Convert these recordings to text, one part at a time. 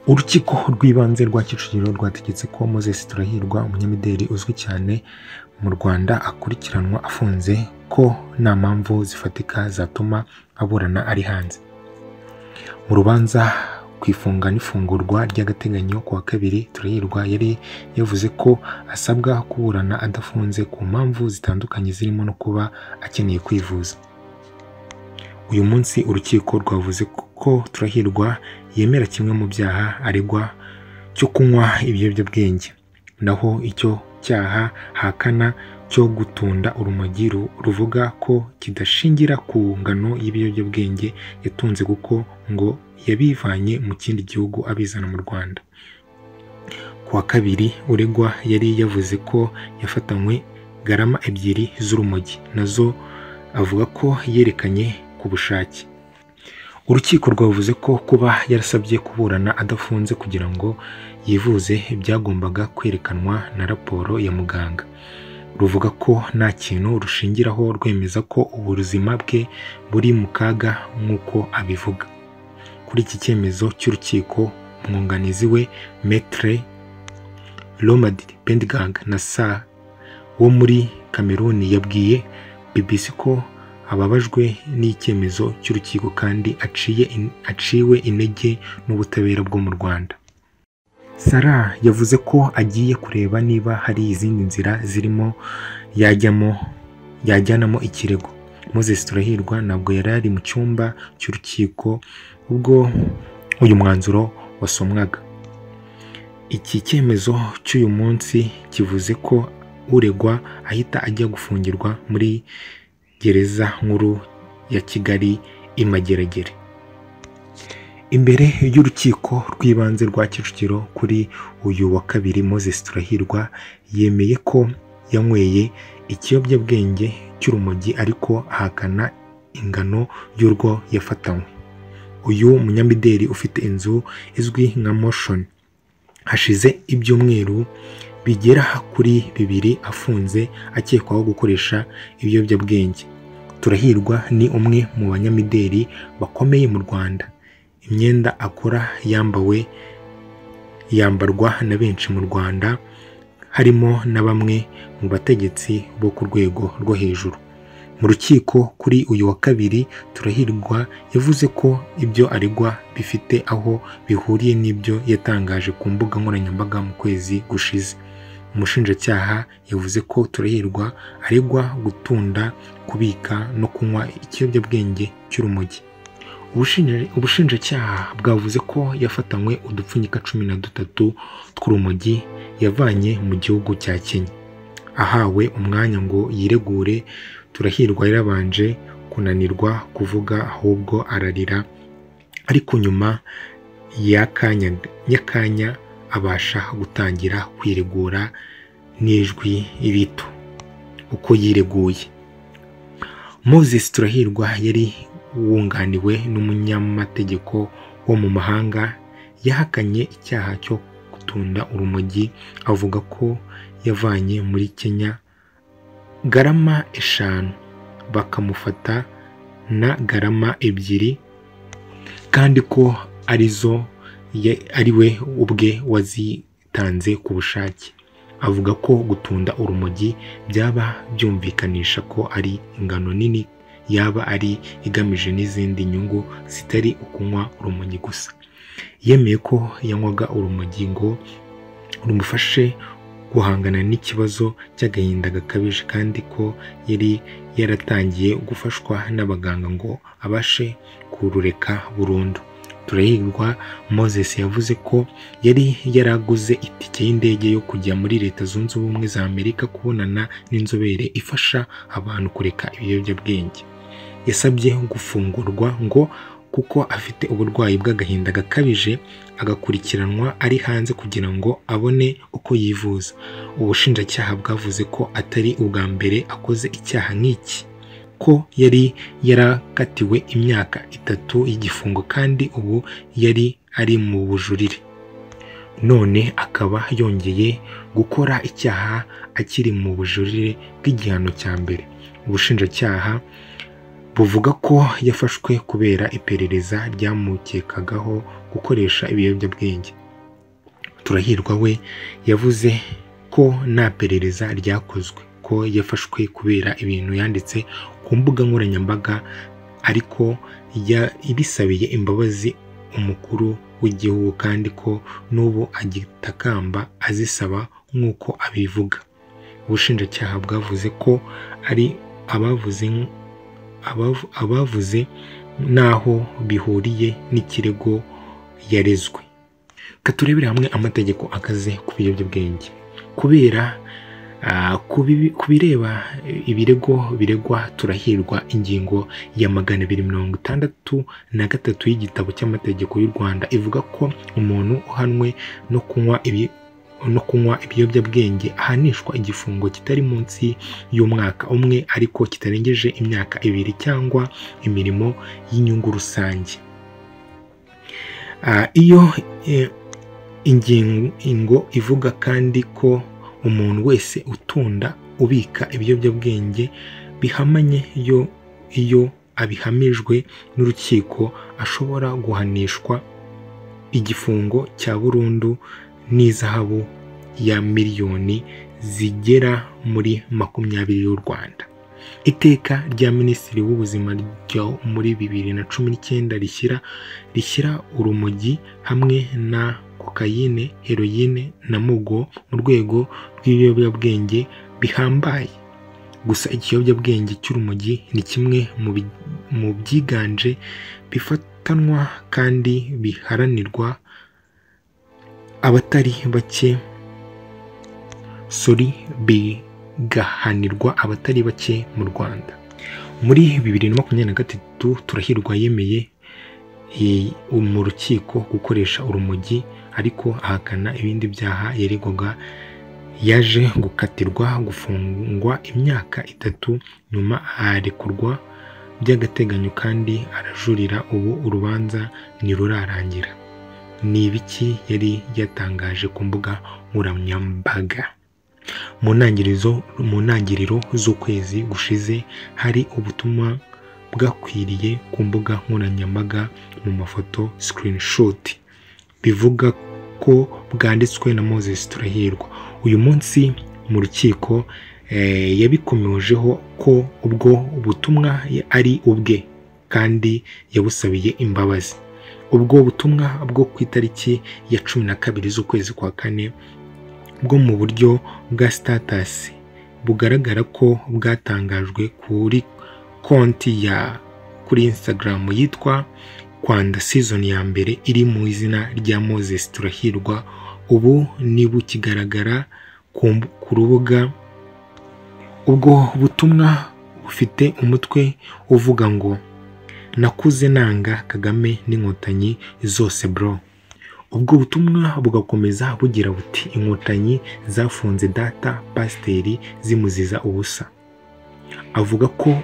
Urukiko rw'ibanze rwa Kicukiro rwategetse ko Moses Turahirwa, umunyamideli uzwi cyane mu Rwanda, akurikiranwa afunze, ko nta mpamvu zifatika zatuma aburana ari hanze. Mu rubanza ku ifunga n'ifungurwa ry'agateganyo ku wa kabiri, Turahirwa yari yavuze ko asabwa kuburana adafunze ku mpamvu zitandukanye zirimo no kuba akeneye kwivuza. Uyu munsi urukiko rwavuze ko Turahirwa yemera kimwe mu byaha aregwa cyo kunywa ibiyobyabwenge, naho icyo cyaha ahakana cyo gutunda urumogi ruvuga ko kidashingira ku ngano y'ibiyobyabwenge yatunze kuko ngo yabivanye mu kindi gihugu abizana mu Rwanda. Ku wa kabiri uregwa yari yavuze ko yafatanywe garama 2 z'urumogi, nazo avuga ko yerekanye ku bushake. Urukiko rwavuze ko kuba yarasabye kuburana adafunze kugira ngo yivuze byagombaga kwerekanwa na raporo ya muganga. Ruvuga ko nta kintu rushingiraho rwemeza ko ubuzima bwe buri mu kaga nk'uko abivuga. Kuri iki cyemezo cy'urukiko, umwunganizi we Maître Romad Bendigang Nassar wo muri Kameruni yabwiye BBC ko ababajwe n'icyemezo cy'urukiko kandi aciwe intege n'ubutabera bwo mu Rwanda. Sarah yavuze ko agiye kureba niba hari izindi nzira zirimo yajyanamo ikirego. Moses Turahirwa ntabwo yari ari mu cyumba cy'urukiko ubwo uyu mwanzuro wasomwaga. Iki cyemezo cy'uyu munsi kivuze ko uregwa ahita ajya gufungirwa muri gereza nkuru ya Kigali i Mageragere. Imbere y'urukiko rw'ibanze rwa Kicukiro kuri uyu wa kabiri, Moses Turahirwa yemeye ko yanyweye ikiyobyabwenge cy'urumogi ariko ahakana ingano y'urwo yafatanywe. Uyu munyamideli ufite inzu izwi nka Motion hashize ibyumweru bigera kuri 2 afunze akekwaho gukoresha ibiyobyabwenge. Turahirwa ni umwe mu banyamideli bakomeye mu Rwanda. Imyenda akora yambarwa na benshi mu Rwanda, harimo na bamwe mu bategetsi bo ku rwego rwo hejuru. Mu rukiko kuri uyu wa kabiri, Turahirwa yavuze ko ibyo aregwa bifite aho bihuriye n'ibyo yatangaje ku mbuga nkoranyambaga mu kwezi gushize. Umushinjacyaha yavuze ko Turahirwa aregwa gutunda, kubika no kunywa ikiyobyabwenge cy'urumogi. Ubushinjacyaha bwavuze ko yafatanywe udupfunyika 13 tw'urumogi yavanye mu gihugu cya Kenya. Ahawe umwanya ngo yiregure, Turahirwa yarabanje kunanirwa kuvuga ahubwo ararira, ariko nyuma y'akanya abasha gutangira kwiregura n'ijwi rito. Uko yireguye, Moses Turahirwa yari wunganiwe n'umunyamategeko wo mu mahanga, yahakanye icyaha cyo gutunda urumogi, avuga ko yavanye muri Kenya garama 5 bakamufata na garama 2, kandi ko arizo ari we ubwe wazitanze ku bushake. Avuga ko gutunda urumogi byaba byumvikanisha ko ari ingano nini yaba ari igamije n'izindi nyungu zitari ukunywa urumogi gusa. Yemeye ko yanywaga urumogi ngo rumufashe guhangana n'ikibazo cy'agahinda gakabije, kandi ko yari yaratangiye gufashwa n'abaganga ngo abashe kurureka burundu. Turahirwa Moses yavuze ko yari yaraguze itike y'indege yo kujya muri Leta Zunze Ubumwe za Amerika kubonana n'inzobere ifasha abantu kureka ibiyobyabwenge. Yasabye gufungurwa ngo kuko afite uburwayi bw'agahinda gakabije, agakurikiranwa ari hanze kugira ngo abone uko yivuza. Ubushinjacyaha bwavuze ko atari ubwa mbere akoze icyaha nk'iki, ko yari yarakatiwe imyaka 3 y'igifungo kandi ubu yari ari mu bujurire, none akaba yongeye gukora icyaha akiri mu bujurire bw'igihano cya mbere. Ubushinjacyaha buvuga ko yafashwe kubera iperereza ryamukekagaho gukoresha ibiyobyabwenge. Turahirwa we yavuze ko nta perereza ryakozwe, ko yafashwe kubera ibintu yanditse ku mbuga nkoranyambaga, ariko ibisabiye imbabazi umukuru w'igihugu kandi ko n'ubu agitakamba azisaba nk'uko abivuga. Ubushinjacyaha bwavuze ko ari abavuze n'aho bihuriye n'ikirego yarezwe. Katurebere hamwe amategeko akaze ku biyobyabwenge. Kubera kubireba ibirego biregwa Turahirwa, ingingo ya 263 y'igitabo cy'amategeko y'u Rwanda ivuga ko umuntu uhanwe no kunywa ibiyobyabwenge ahanishwa igifungo kitari munsi y'umwaka umwe ariko kitarengeje imyaka 2 cyangwa imirimo y'inyungu rusange. Iyo ingingo ivuga kandi ko umuntu wese utunda ubika ibiyobyabwenge bihamanye iyo abihamijwe n'urukiko ashobora guhanishwa igifungo cya burundu n'izahabu ya miliyoni zigera muri 20 y'u Rwanda. Iteka rya Minisitiri w'Ubuzima ryo muri 2019 rishyira urumogi hamwe na kokayine, heroyine na mugo mu rwego rw'ibiyobyabwenge bihambaye. Gusa ikiyobyabwenge cy'urumogi ni kimwe mu byiganje bifatanwa kandi biharanirwa abatari bake, bigahanirwa abatari bake mu Rwanda. Muri 2023 Turahirwa yemeye mu rukiko gukoresha urumogi ariko ahakana ibindi byaha yaregwaga. Yaje gukatirwa gufungwa imyaka 3 nyuma arekurwa by'agateganyo kandi arajurira, ubu urubanza ntirurarangira. Ni ibiki yari yatangaje ku mbuga nkoranyambaga? Mu ntangiriro z'ukwezi gushize hari ubutumwa bwakwiriye ku mbuga nkoranyambaga mu mafoto screenshot bivuga ko bwanditswe na Moses Turahirwa. Uyu munsi mu rukiko yabikomojeho ko ubwo butumwa ari ubwe kandi yabusabiye imbabazi. Ubwo butumwa bwo ku itariki ya 12 z'ukwezi kwa 4 bwo mu buryo bwa status bugaragara ko bwatangajwe kuri konti ya kuri Instagram yitwa Kwanda season ya mbere iri mu izina rya Moses Turahirwa, ubu ntibukigaragara ku rubuga. Ubwo butumwa bufite umutwe uvuga ngo nakuze nanga Kagame n'inkotanyi zose bro. Ubwo butumwa bugakomeza bugira buti inkotanyi zafunze data pasiteri zimuziza ubusa. Avuga ko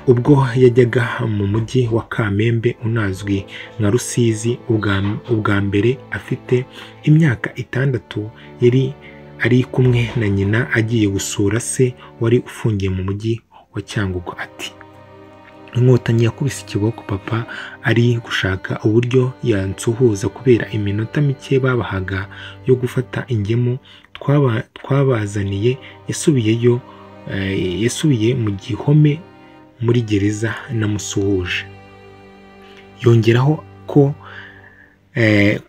ubwo yajyaga mu mujyi wa Kamembe unazwi nka Rusizi ubwa mbere afite imyaka 6, yari ari kumwe na nyina agiye gusura se wari ufungiye mu mujyi wa Cyangugu. Ati inkotanyi yakubise ikiboko papa ari gushaka uburyo yansuhuza kubera iminota mike babahaga yo gufata ingemu twabazaniye. Yasubiye mu gihome muri gereza namusuhuje. Yongeraho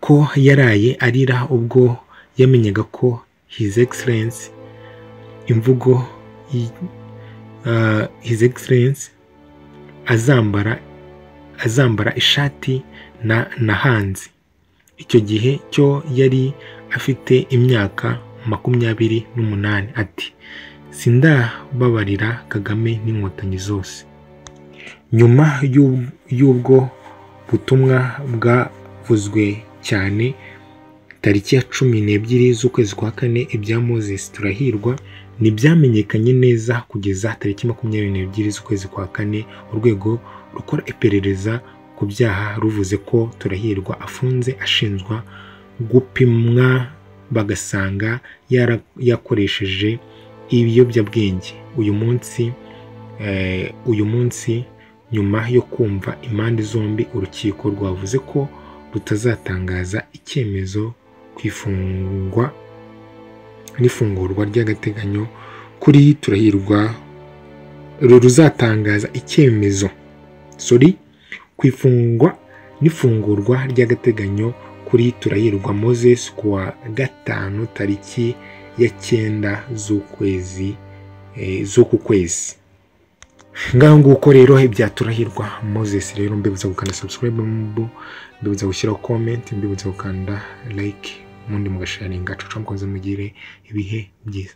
ko yaraye arira ubwo yamenyaga ko His Excellence imvugo His Excellence azambara ishati na hanze. Icyo gihe cyo yari afite imyaka 28. Ati sindababarira Kagame n'inkotanyi zose. Nyuma y'ubwo butumwa bwavuzwe cyane tariki ya 12 z'ukwezi kwa 4, ibya Moses Turahirwa ntibyamenyekanye neza kugeza tariki 22 z'ukwezi kwa 4 urwego rukora iperereza ku byaha ruvuze ko Turahirwa afunze ashinjwa gupimwa bagasanga yakoresheje ibiyobyabwenge. Uyu munsi Nyuma yo kumva impande zombi, urukiko rwavuze ko rutazatangaza icyemezo ku ifungwa n'ifungurwa ry'agateganyo kuri Turahirwa, ruzatangaza icyemezo, sorry, ku ifungwa n'ifungurwa ry'agateganyo kuri Turahirwa Moses kuwa gatanu tariki ya 9 z'ukwezi z'uku kwezi. Ngaho nguko rero ibya Turahirwa Moses. Rero mbibutsa gukanda subscribe, mbibutsa gushyiraho comment, mbibutsa gukanda like, mundi mugasharinga. Cuca mukomeze mugire ibihe byiza.